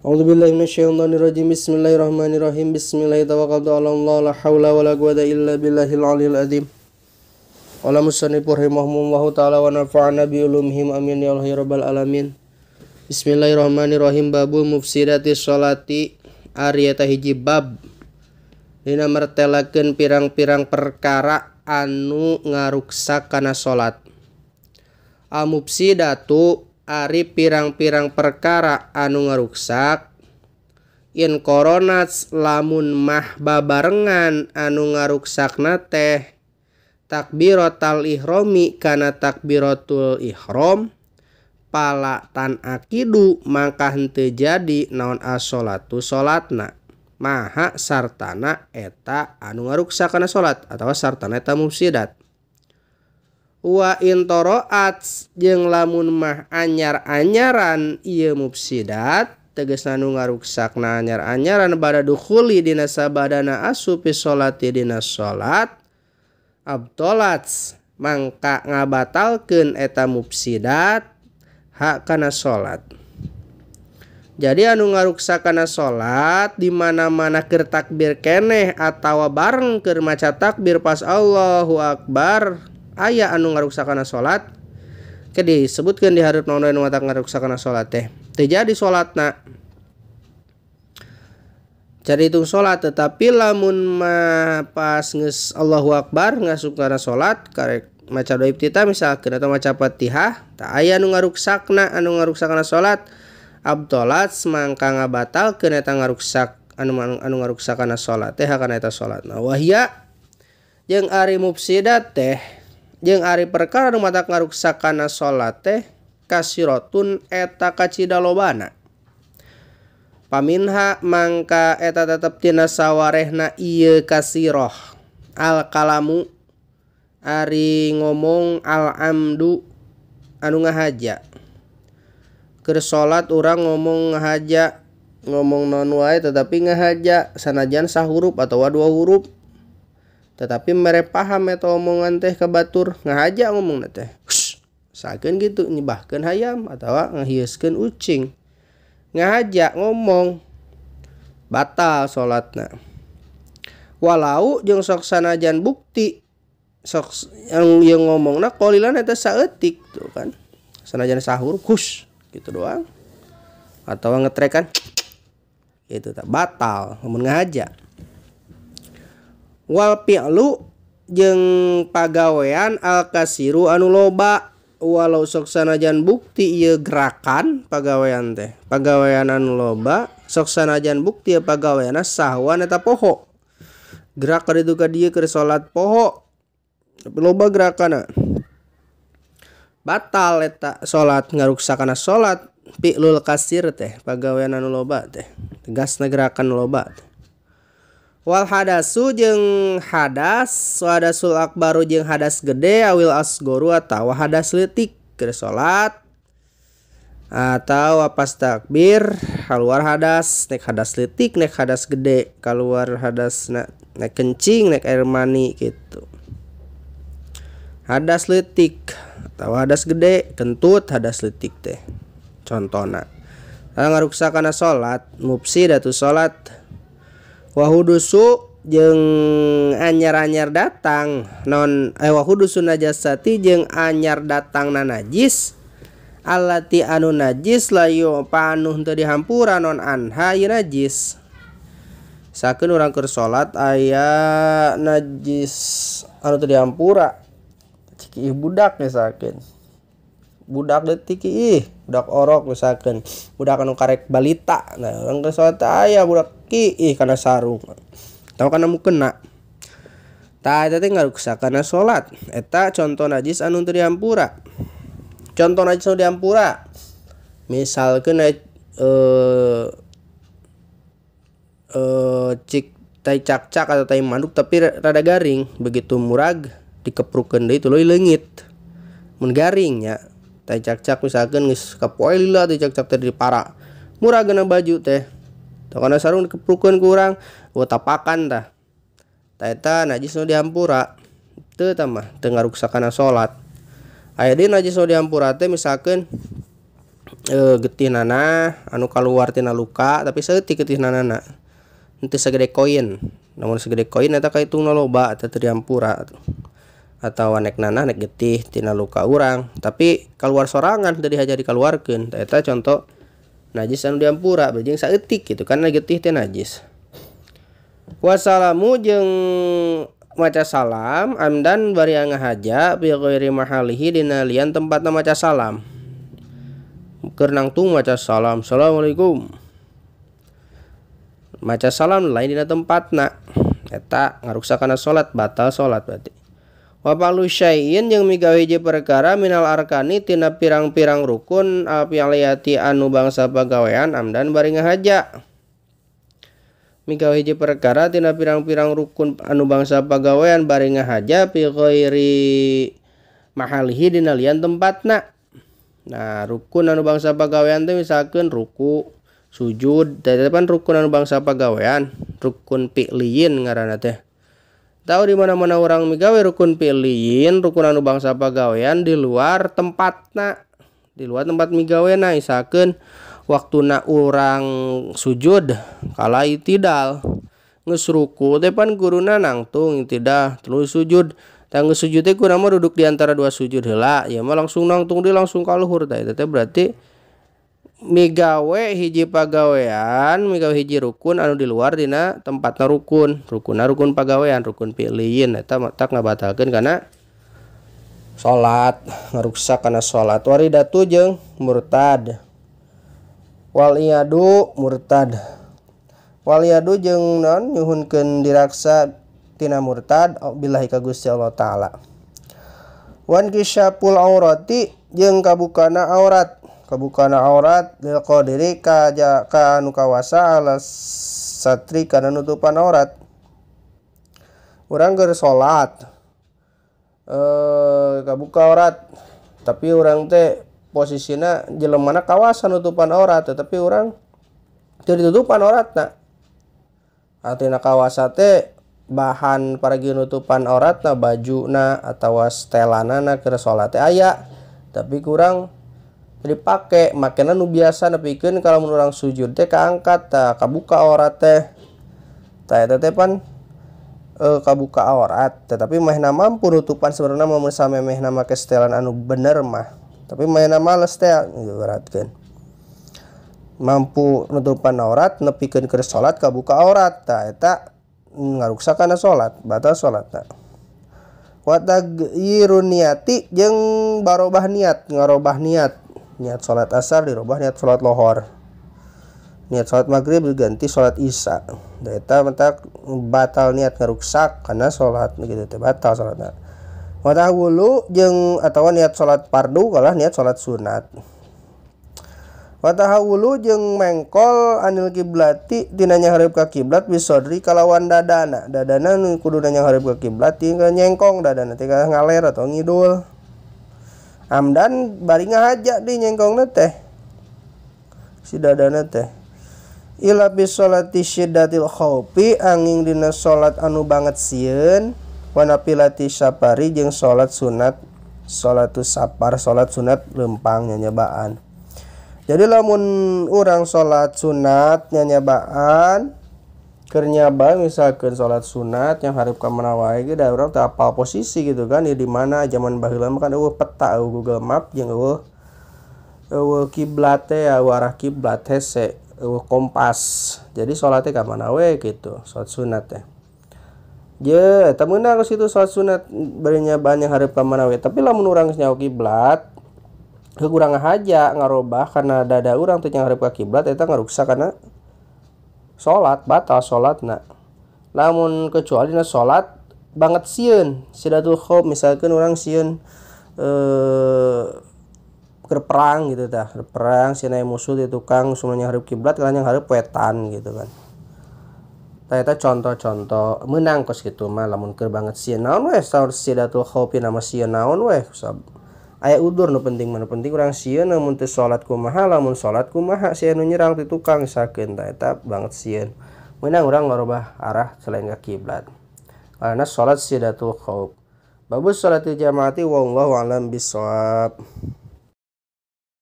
A'udzubillahi minasyaitonirrajim. Bismillahirrahmanirrahim. Bismillah tawakkaltu 'ala Allah la haula wala quwata illa billahil aliyil azim. Qala musannif rahimahumullahu taala wa nafa'ana bi ulumihim amin ya Allah ya rabbal alamin. Bismillahirrahmanirrahim. Babul mufsidati sholati ari eta hiji bab dina mertelakeun pirang-pirang perkara anu ngaruksak kana salat. Al mufsidatu ari pirang-pirang perkara anu ngaruksak in koronats lamun mah babarengan anu ngaruksakna teh takbiratul ihromi kana takbiratul ihrom pala tan akidu mangka henteu jadi naon as-sholatu salatna maha sartana eta anu ngaruksak kana salat atawa sartana eta mufsidat. Wa intoroat jeung lamun mah anyar-anyaran ieu mufsidat tegasna nu ngaruksakna anyar-anyaran bada dukhuli dina sabadana asup fi sholati dina salat abtolat mangka ngabatalkeun eta mufsidat hak kana salat. Jadi anu ngaruksak kana salat di mana-mana keur takbir keneh atawa bareng keur maca takbir pas Allahu Akbar aya anu ngaruksak kana salat ke disebutkeun di hareup naon nu matak ngaruksak kana salat teh teu jadi salatna cari hitung salat. Tetapi lamun mah pas geus Allahu Akbar ngasup kana salat karek maca doa iftitah misalkeun atau maca Fatihah tah aya anu ngaruksakna anu ngaruksak kana salat abtolat mangka ngabatalkeun eta ngaruksak anu anu ngaruksak kana salat teh kana eta salatna. Wahya jeung ari mufsidat teh jeung ari perkara nu matak ngaruksak kana salat teh kasiratun eta kacida lobana. Paminha mangka eta tetep tina sawarehna ieu kasiroh al kalamu ari ngomong al amdu anu ngahaja. Keur salat urang ngomong ngahaja, ngomong naon wae tetapi ngahaja sanajan sahurup atawa dua huruf. Tetapi mere paham eta omongan teh ka batur ngahaja ngomongna teh. Sakeun kitu nyebahkeun hayam atawa ngahieuskeun ucing. Ngahaja ngomong batal salatna. Walau jeung sok sanajan bukti sok yang ngomongna qalilan eta saeutik tuh kan. Sanajan sahur hus gitu doang. Atawa ngetrekan itu tak batal mun ngahaja. Wal fi'lu jeung pagawean al kasiru anu loba walau sok sanajan bukti ieu gerakan pagawean teh pagawean anu loba sok sanajan bukti ieu pagaweanna sahwan eta poho gerak ka ditu ka dieu keur salat poho tapi loba gerakanna batal eta salat ngaruksak kana salat fi'lul kasir teh pagawean anu loba teh tegasna gerakan loba teh. Wal hadasu jeung hadas hadasul akbaru jeung hadas gede awil asgoru atawa hadas leutik keur salat atawa pas takbir keluar hadas nek hadas leutik nek hadas gede keluar hadas nek kencing nek air mani gitu. Hadas leutik atawa hadas gede kentut hadas leutik teh contona. Ngaruksak kana salat mufsidatu salat. Wahudusu jeung anyar-anyar datang non wahudusu najasati jeung anyar datang na najis allati anu najis layu panuh teu dihampura non anha ieu najis. Sakeun urang keur salat aya najis anu teu dihampura cik budak misalkeun budak leutik ih budak orok misalkeun budak anu karek balita nah urang keur salat aya budak ih kana sarung atau kana mukena tah eta teh ngaruksak kana salat eta contoh najis anu teu dihampura. Contoh najis anu dihampura misalkeun cik tai cakcak atau tai manduk tapi rada garing begitu murag dikeprukeun deui tuluy leungit mun garing nya tai cakcak misalkeun geus kapoe lila tai cakcak teh dipara murag kana baju teh kana sarung dikeprukeun ku urang eueuh tapakan tah tah eta najis nu dihampura teu tah mah teu ngaruksak kana salat. Aya deui najis nu dihampura teh misalkeun Getih nanah anu kaluar tina luka tapi saeutik getih nanana henteu sagede koin. Namun segede koin eta kaitungna loba eta teu diampura. Atawa nek nanah nek getih tina luka urang tapi kaluar sorangan teu dihaja dikaluarkeun. Tah eta contoh najis anu diampura jeung saeutik gitu kan getih teh najis. Wassalamu jeung maca salam amdan bari ngahaja bi ghairi mahalihi dina lian tempatna maca salam. Keur nangtung maca salam, assalamualaikum. Maca salam lain dina tempatna eta ngaruksak kana salat, batal salat berarti. Wa palu syai'in jeung migawe hiji perkara minal arkani tina pirang-pirang rukun al-fi'liyati anu bangsa pagawean amdan bari ngahaja. Migawe hiji perkara tina pirang-pirang rukun anu bangsa pagawean bari ngahaja fi ghairi mahalihi dina lian tempatna. Nah, rukun anu bangsa pagawean teh misalkeun ruku, sujud, teh pan rukun anu bangsa pagawean, rukun fi'liyin ngaranna teh. Tahu di mana-mana orang migawe rukun fi'liyin, rukun anu bangsa pagawean di luar tempatna, di luar tempat migawena misalkeun waktuna urang sujud kala itidal geus ruku teh pan guruna nangtung itidal terus sujud. Tah geus sujud teh kurang mah duduk di antara dua sujud heula, ya mah langsung nangtung dia langsung ka luhur tah eta teh berarti migawe hiji pagawean, migawe hiji rukun anu di luar dina tempatna rukun, rukunna rukun pagawean, rukun fi'liyin eta tak ngabatalkeun kana salat, ngaruksak kana salat. Waridatu jeung murtad. Wal iyadu murtad. Wal iyadu jeung naon nyuhunkeun diraksa tina murtad billahi ka Gusti Allah taala. Wan kisyaful aurati jeung kabukana aurat. Kabukana aurat lil qadiri ka anu kawasa ala satri kana nutupan aurat. Urang keur salat kabuka aurat tapi urang teh posisina jelemana kawasa nutupan aurat tetapi urang teu ditutupan auratna. Artina kawasa teh bahan paragi nutupan auratna bajuna atawa setelanana keur salat teh aya tapi kurang dipake makena nu biasa nepikeun kalau mun urang sujud teh kaangkat tah kabuka aurat teh. Tah eta teh pan kabuka aurat tetapi mehna mampu nutupan sebenarnya mun samemehna make setelan anu bener mah tapi mehna males teh ibaratkeun mampu nutupan aurat nepikeun keur salat kabuka aurat tah eta ngaruksak kana salat, batal salatna. Wa taghyirun niati jeung barobah niat, ngarobah niat. Niat salat asar dirobah niat salat lohor. Niat salat maghrib diganti salat isya. Da eta mentak batal niat ngaruksak kana salat gitu teh batal salatna. Wa tahawulu jeung atawa niat salat fardu kalah niat salat sunat. Wa tahawulu jeung mengkol anil kiblati tina nyahareup ka kiblat bisodri kalawan dadana. Dadana nu kuduna nyahareup ka kiblat tinggal nyengkong dadana teh ngaler atau ngidul. Amdan bari ngahaja di nyengkongna teh si dadana teh. Ila bi sholati syiddatil khaufi angin dina salat anu banget sieun wa nafilati safari jeung salat sunat salatus safar salat sunat lempang nyanyabaan. Jadi lamun urang salat sunat nyanyabaan keur nyaba misalkeun salat sunat yang hareup ka mana wae ge da urang teu apal posisi gitu kan di mana zaman baheula mah kan eueuh peta eueuh Google Map jeung eueuh eueuh kiblat teh eueuh arah kiblat hese eueuh kompas. Jadi salat teh ka mana we gitu salat sunat teh. Je eta meunang geus kitu salat sunat bari nyabaan yang hareup ka mana we tapi lamun urang geus nyaho kiblat heuh urang ngahaja ngarobah kana dada urang teh nyanghareup ka kiblat eta ngaruksak kana salat, batal salatna. Lamun kecuali dina salat banget sieun, sidatul khauf misalkeun urang sieun keur perang gitu tah, keur perang sieun aya musuh di tukang sumanya hareup kiblat kana nyanghareup wetan gitu kan. Tah eta contoh-contoh meunang kos kitu mah lamun keur banget sieun naon we saur sidatul khaufi nama sieun naon we aya udur nu penting mah, nu penting urang sieun lamun teu salat kumaha lamun salat kumaha sieun nu nyerang ti tukang sakeun tah eta banget sieun. Meunang urang ngarobah arah selain ka kiblat. Karena salat sidatul khauf. Babus salatil jamaati wallahu a'lam bissawab.